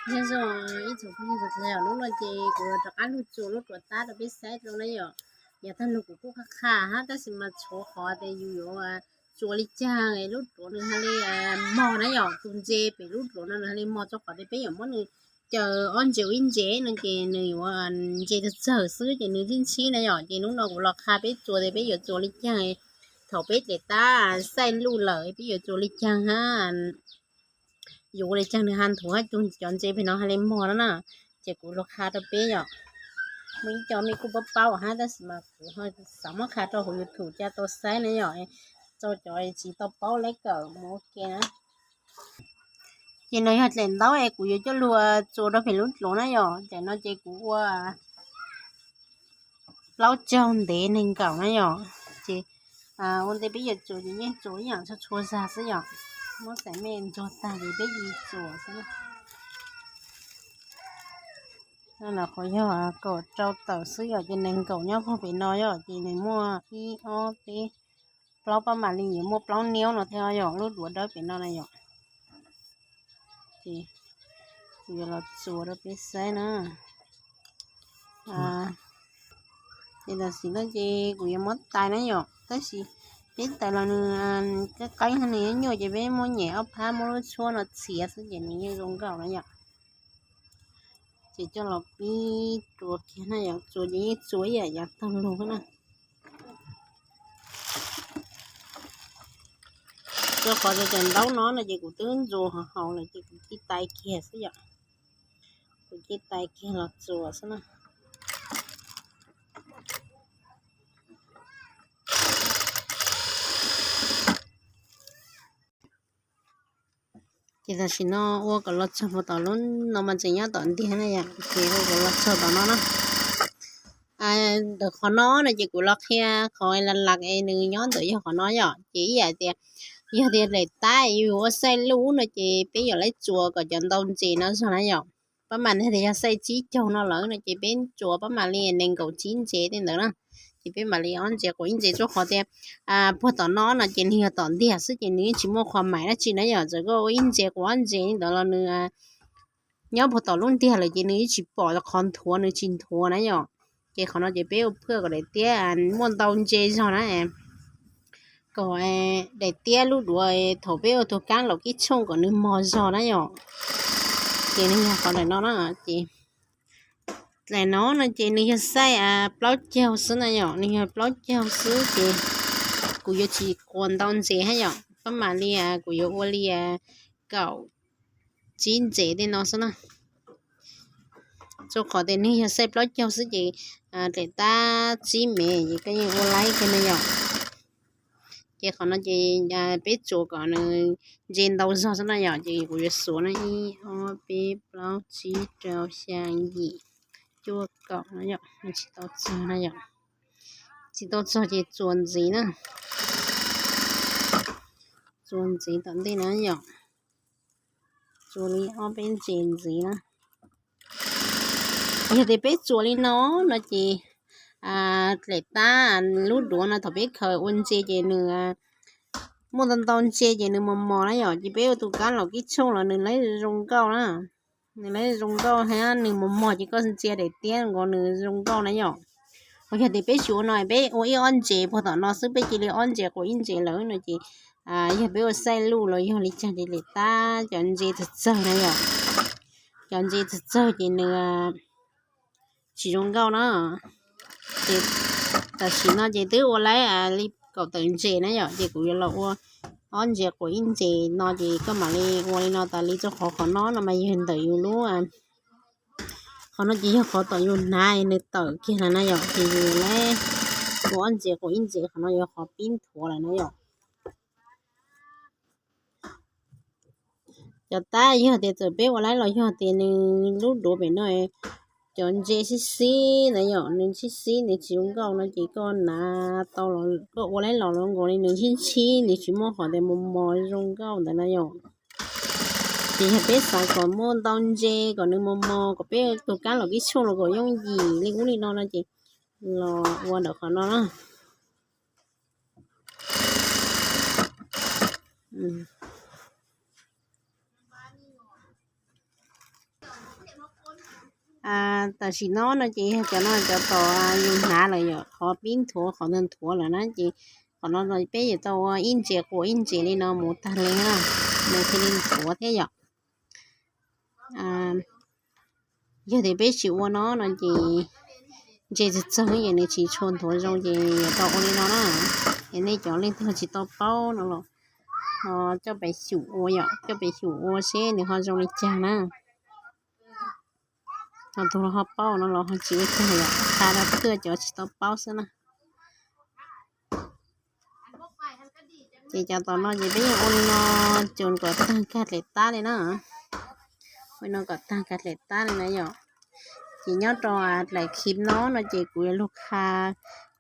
Nyob zoo ib tsoom phooj ywg sawv daws, lub no ces kuv rov qab lug txuas lub duav tab rau peb saib dua na yom. Yav tag los kuv kuj qha qha hab, tab sis mas tshuav qhov tias yus yuav txuas li caag lub duav nws ha li mog na yom. Tus ntses pem lub duav no nws ha li mog, rua qhov tias peb yuav muab nws caws ob ntses ua ib ntses no ces nws yuav ntses txawg txawg xwb ces nws tib ntshib na yom. Ces lub no kuv los qha peb txuas tias peb yuav txuas li caag, thaum peb daim tab xaij luj lawm peb yuav txuas li caag hab, yuav ua li caag nws ha nthuav hab cov ntses pem no ha li mog na na. Ces kuv los qha rau peb yom. Muaj ib co mej kuj paub paub hab, tab sis mas kuv xav muab qha rau hauv YouTube ca tau saib na yom. Rau cov tsis tau paub leb kawm mus ua ke na. Ces no yog daim ntaub es kuv yuav coj lug txuas rau pem lub duav na yom. Daim no ces kuv ua plaub caug ntev neeg nkaum na yom. Ces ua ntej peb yuav txuas ces yeej txuas ib yaam txhua txhua zag xwb yom. Muab xaim mej ntsuag tag ces peb yuav txuas xwb. No qhov yog kaum rau tawm xwb yom, ces neeg nkaum nyob puag pem no yom, ces nws muaj ib ob peb plaub, pab mam li yuav muaj plaub niab no thiab yom, lub duav dawb pem no na yom. Ces kuv yuav los txuas rau peb saib na. Ces tam sim no ces kuv yuav muab tais na yom, tab sis peb tais los nws qeeb qeeb nws nyuaj nyuaj ces peb muab nyem ob phab muab lub tshuab no txiav xwb ces nws yeej zoo nkauj na yom. Ces coj los pib txuas kiag na yom, txuas ces yeej txuas ib yam yav tag lug na. Rua qhov tias cov ntaub no no ces kuv twb ntxuas hauv hauv lawm ces kuv cia tais kiag xwb yom. Kuv cia tais kiag los txuas xwb na. Ces tam sim no ua kom los txog puag tom lub no mas tseem nyob tom ntiag na yom, ces ua kom los txog tom no na. Ntawm qhov no no ces kuv los qhia qhov la las es nws nyob ntawm yog qhov no yom, ces ib yam tias yog tias daim tab yus ua xaij luj no ces peb yuav lab txuas kom cov ntau ntses no zog na yom. Pab mam li tias yog xaij tsib caug no lawm no ces peb txuas pab mam li nees nkaum tsib ntses tej ntawd na. Ces peb mam li ob ntses quas ib ntses, rua qhov tias puag tom no no ces nws yog tom ntiag xwb ces nws yeej tsis muaj qhov maim dab tsi na yom. Txawm koj ua ib ntses quas ob ntses li ntawd los nws nyob puag tom lub ntiag lawm ces nws yeej tsis pom qhov nthuav, nws tsis nthuav na yom. Ces qhov no ces peb ua phaj kom daim tiab muaj ntau ntses zog na, kom daim tiab lub duav thaum peb ua tug kaab laum kib tshooj kom nws mog zog na yom. Ces nws yog qhov ntawm no na. Ces daim no no ces nws yog xaij plaub caug xwb na yom, nws yog plaub caug xwb ces kuv yuav tsis quas ntau ntses hab yom, pab mam li kuv yuav ua li kaum tsib ntses tej no xwb na. Rua qhov tias nws yog xaij plaub caug xwb ces daim tab tsib mev ces koj yeej ua laib kawg na yom. Ces qhov no ces peb txuas kom nws ntses ntau zog xwb na yom, ces kuv yuav xuav na, ib ob peb plaub tsib rau xya yim cuaj kaum no yom, tsis tau txog na yom. Tsis tau txog ces txuas ntxiv na. Txuas ntxiv tom ntej na yom. Txuas li ob peb ntses ntxiv na. Yog tias peb txuas li no no ces daim tab lub duav no thaum peb khaws ua ntses ces nws muaj ntau ntau ntses ces nws mos mos na yom, ces peb ua tus kaab laum kib tshooj los nws lawv zoo nkauj na. Nws lawv zoo nkauj hab nws mos mos ces koj ntsia daim tiab nkaus nws zoo nkauj na yom. Ho yog tias peb tsis ua no, peb ua ib ob ntses puag tom no xwb, peb cia li ob ntses quas ib ntses lawm no ces yog peb ua xaij luj los yog li caag ces daim tab cov ntses txawg txawg na yom. Cov ntses txawg txawg ces nws tsis zoo nkauj na. Ces tam sim no ces twb ua laib li kaum tawm ntses na yom, ces kuv yuav los ua ob ntses quas ib ntses no ces koj mam li ua li no tas li, rua qhov qhov no no mas yog ntawm yus lub, qhov no ces yog qhov tom yus hnav nws tawm kiag na na yom, ces yus laib ua ob ntses quas ib ntses, qhov no yog qhov pib nthuav lawm na yom. Cov tab yog tias txawm peb ua laib los yog tias nws lub duav pem no cov ntses sib sib na yom, nws sib sib nws tsis zoo nkauj no ces koj hnav tau los koj ua laib los los nkaus li nws sib sib, nws tsis muaj qhov tias mos mos zoo nkauj ntawd na yom. Ces yog peb xav kom muaj ntau ntses kom nws mos mos kom peb tus kaab laum kib tshooj los kom yooj yim li ub li no no ces los ua ntawm qhov no na. Tam sim no no ces yog cov no cov tom yus hnav lawm yom, qhov pib nthuav qhov ntawd nthuav lawm na ces qhov no peb yuav tau ua ib ntses quas ib ntses li no mus tag li na, nws thiaj li nthuav thiab yom. Yog tias peb tsis ua no no ces ntses txawg txawg ces nws tsis tshua nthuav zoo ces yuav tau ua li no na. Es nej cov leej twg tsis tau paub no los ho coj pem xyum ua yom, coj pem xyum ua seb nws ho zoo li cas na. Ho tus los ho paub no los ho tsis ua cas yom, qha rau cov tsis tau paub xwb na. Ces cov tom no ces peb yeej ua li no, tsuas kom tag kag dlaim tab li na. Ua li no kom tag kag dlaim tab li na yom. Ces nyob rau dlaim khib no no ces kuv yuav lug qha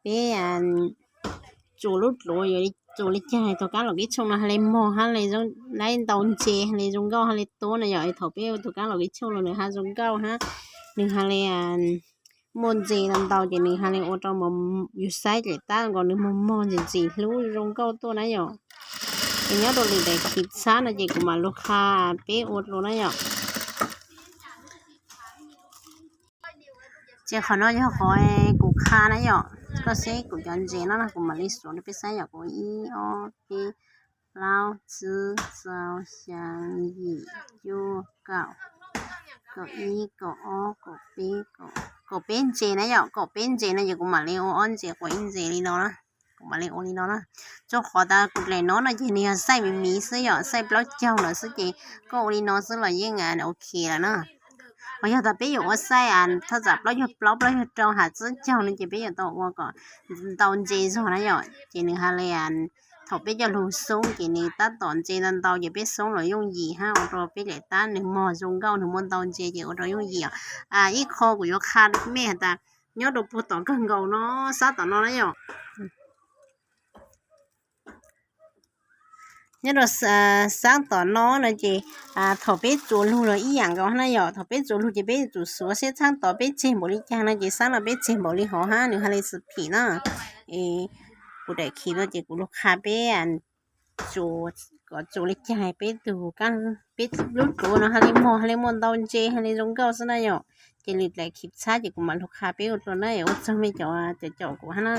peb tsuas lub dluav yuav tsuas li cas, tus kaab laum kib tshooj no ha li mog hab li, ntau ntses ha li zoo nkauj ha li tuab na yom. Thaum peb ua tus kaab laum kib tshooj los nws ha zoo nkauj hab, nws ha li muaj ntses ntau ntau ces nws ha li ua rau yus saib dlaim tab nkaus nws mog mog ntxim ntxim hlub zoo nkauj tuaj na yom. Es nyob rau lwm daim khib txhab no ces kuv mam lug qha peb ua dlua na yom. Ces qhov no yog qhov kuv qha na yom, koj saib kuv cov ntses no kuv mam li xuav rau peb saib yom, kuv ib ob peb plaub tsib rau xyaa yim cuaj kaum, kaum ib kaum ob kaum peb, kaum peb ntses na yom, kaum peb ntses no ces kuv mam li ua ob ntses quas ib ntses li no na. Kuv mam li ua li no na. Rau qhov tas kuv dlaim no no ces nws yog xaij miv miv xwb yom, xaij plaub caug lawm xwb ces koj ua li no xwb los yeej ok lawm na. Ho yog tas peb yuav ua xaij thaj tsam plaub caug plaub, plaub caug rau has tsib caug no ces peb yuav tau ua kom ntau ntses zog na yom, ces nws ha li thaum peb coj lug xoob ces nws tab tom ntses ntau ntau ces peb xoob los yooj yim hab ua rau peb dlaim tab nws mog zoo nkauj, nws muaj ntau ntses ces ua rau yooj yim. Ib qho kuv yuav qha mej has tas nyob rau puag tom kawg nkaus no, xab tom no na yom. Nyob rau xab tom no no ces thaum peb tsuav lug los ib yam nkaus na yom, thaum peb tsuav lug ces peb yuav tsum xuav seb xab tom peb tseg npaum li cas no ces xab no peb tseg npaum li hov hab nws ha li xwm phim na. Es kuv daim khiv no ces kuv lug qha peb kom tsuav li cas peb tug, peb lub dluav no ha li mog ha li muaj ntau ntses ha li zoo nkauj xwb na yom. Ces lwm daim khiv txhab ces kuv mam lug qha peb ua dlua na, ua tsaug mej cov caum kuv hab na.